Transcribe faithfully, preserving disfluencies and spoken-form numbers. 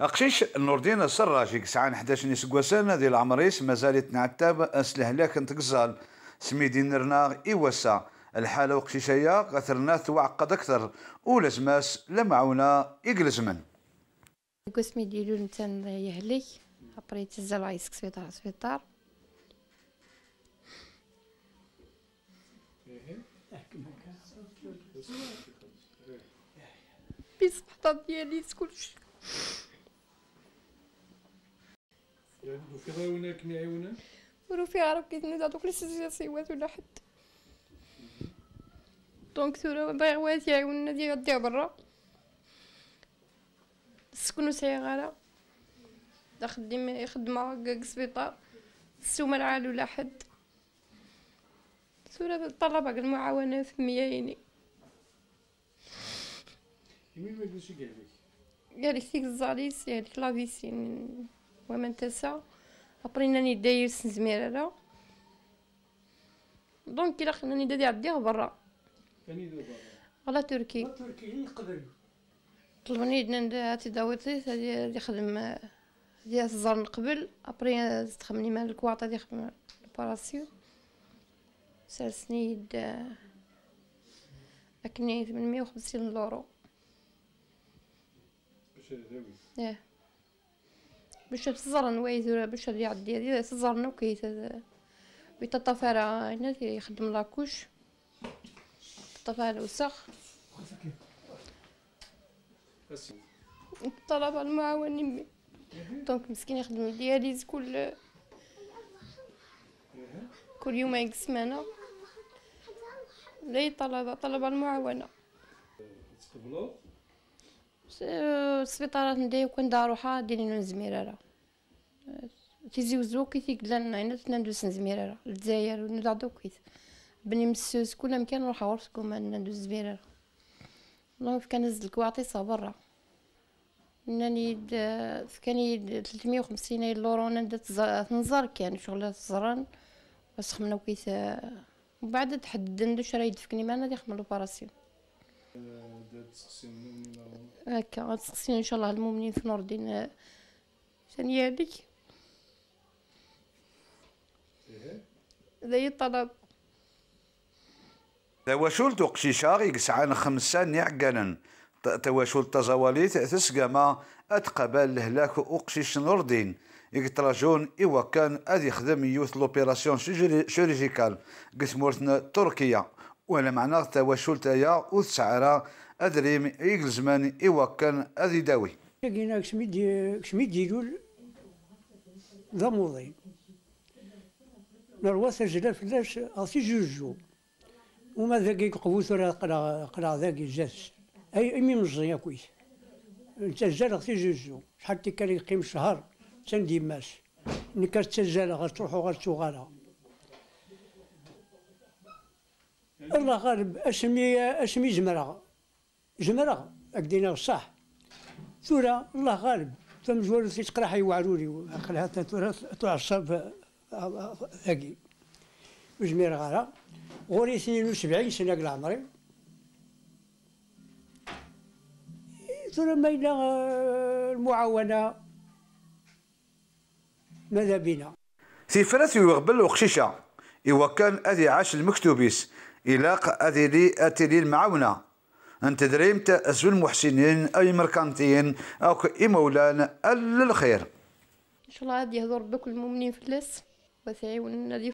Aqcic Nurdin Serraj i yesɛan ḥdac n iseggasen di leɛmer-is mazal itneɛtab s lehlak n tgeẓẓal. Smi d-nerna i wass-a, lḥala uqcic-aya terna tweɛqed akter, u lazem-as lamɛawna i ilezmen. Deg wasmi d-ilul netta yehlek, après yettazzal ɣer sbiṭar, sbiṭar. Bis ḥḍan diyali s kullec. Yeɛni tufiḍ yiwen akken iɛiwnen? Ur ufiɣ ara wid nudaɣ, donc la situation siwat ula ḥedd. Donc tura bɣiɣ wayt iɛiwnen ad iɛeddi berra. Ssken ur sɛiɣ ara. D axeddim i xeddmeɣ deg sbiṭar. Ssuma lɛali ula ḥedd. Tura ṭṭalabeɣ lmuɛawanat myayni. Imi ma yelli-s i yehlek? Yehlek tigeẓẓal-is, yehlek la vessie n waman n tasa. Après nnan yedda yir s nezmir ara. Donc ilaq nnan yedda ad iɛeddi ɣer berra. Anida berra? Ɣer la Turquie. La Turquie i yeqbel. Ṭelben-iyi-d nnan ad t-id-awiḍ ad ad yexdem, ad yas-ẓren qbel, après ad txemnem ar lekwaṭ ad yexdem l'opération. Sersen-iyi-d, eh, akken i tmenmiyya u xemsin luru. Bac ad dawi. Ih. Bac ad t-ẓren wayi tura, bac ad iɛeddi, ad t-ẓren akk, ad, ur yettaṭṭaf ara, ayen ad yexdem la couche. Yettaṭṭaf ara lewsex. Ṭṭalaba lmuɛawna i mmi. Donc meskin yexdem dialyse kul, kul yum deg ssmana. La yeṭṭalaba, ṭalaba lmuɛawna. Tqebleḍ? S-, sbiṭarat n da yakk anda ruḥeɣ, ad d-inin ur nezmir ara. Tizi Wezzu akkit i yellan, ayen ad nnan d ur s-nezmir ara. Lezzayer, nudaɣ-d akkit. Bni Messus, kul amkan ruḥeɣ ur sguma, nnan d ur nezmir ara. Donc fkan-as-d lekwaɣeḍ-is ɣer berra. Nnan-iyi-d, eh, fkan-iyi-d tlatmeyya u xemsin ay luru, nnan-d ad tẓa-, ad ten-nẓer kan, ccɣel ad t-ẓren, ad s-xemmen akkit, eh, mbeɛd ad d-ḥedden d acu ara yi-d-fken, imaren ad ixdem l'opération. Akka, ad seqsin incallah lmumnin f Nurdin, eh, Sani yehlek. D ayi ṭṭalab. Tawacult uqcic-a i yesɛan xemsa n yiɛeggalen. T-, tawacult taẓawalit tesgama ad tqabal lehlak uqcic Nurdin i yetrajun i wakken ad yexdem yiwet l'opération chirurgi-, chirurgicale deg tmurt n Turkiya. Wala meɛna tawacult-aya ur tesɛi ara adrim i ilezmen i wakken ad idawi. Tagi-nni, asmi d-, asmi d-ilul d amuḍin. Nerwa tazzla fell-as ɣef tijuju. Uma dagi yeqbu tura aql-aɣ, aql-aɣ dagi zdat-s. Ay, imi meẓẓi akkit. Nettazzal ɣef tijuju. Acḥal tikkal yeqqim ccher, attan d yemma-s. Nekk ad ttazzaleɣ, ad ttruḥuɣ, ad ttuɣaleɣ. Allah ɣaleb, asmi, asmi zemreɣ. Zemreɣ, ad k-d-iniɣ ṣṣeḥ. Tura, Allah ɣaleb, tamezwarut yettqraḥ-iyi weɛrur-iw, aql-i atan tura tuɛṣab, a, a, a, dagi. Ur zmireɣ ara. Ɣur-i tnin u sebɛin sna deg leɛmer-iw. Tura ma yella, eh, lmuɛawana, Mada bina. Tifrat i uɣbel uqcic-a, iwakken ad iɛac lmektub-is, ilaq ad ili, ad tili lemɛawna n tedrimt zun lmuḥsinin, ay imerkantiyen, akk imawlan, a lxir. Incallah ad yehdu Rebbi akk lmumnin fell-as, wa t-iɛiwnen ad